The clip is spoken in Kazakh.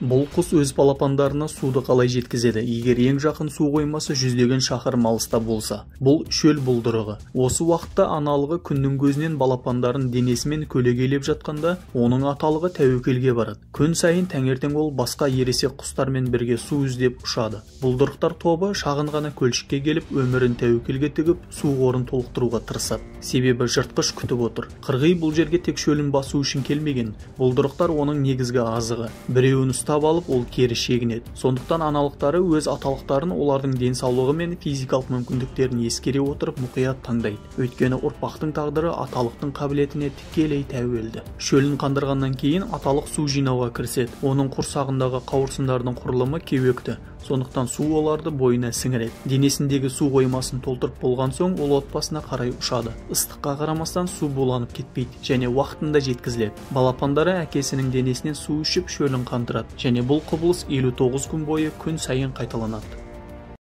Бұл құс өз балапандарына суды қалай жеткізеді, егер ең жақын су қоймасы жүздеген шақырым алыста болса? Бұл шөл бұлдырығы. Осы уақытта аналығы күннің көзінен балапандарын денесімен көлегейлеп жатқанда, оның аталығы тәуекелге барады. Күн сайын таңертең ол басқа ересек құстармен бірге су іздеп ұшады. Бұлдырықтар тобы шағын ғана көлшікке келіп, өмірін тәуекелге тігіп, су қорын толықтыруға тырысады. Себебі жыртқыш күтіп отыр. Қырғи бұл жерге тек шөлін басу үшін келмеген. Бұлдырықтар оның негізгі азығы. Біреуін ұстап алып, ол кері шегінеді. Сондықтан аналықтары өз аталықтарын олардың денсаулығы мен физикалық мүмкіндіктерін ескере отырып мұқият таңдайды. Өйткені ұрпақтың тағдыры аталықтың қабілетіне тікелей тәуелді. Шөлін қандырғаннан кейін аталық су жинауға кіріседі. Оның құрсағындағы қауырсындардың құрылымы кеуекті. Сондықтан су оларды бойына сіңіреді. Денесіндегі су қоймасын толтырып болған соң ол отбасына қарай ұшады. Ыстыққа қарамастан су буланып кетпейді және уақытында жеткізіледі. Балапандары әкесінің денесінен су ішіп шөлін қандырады және бұл құбылыс 59 күн бойы күн сайын қайталанады.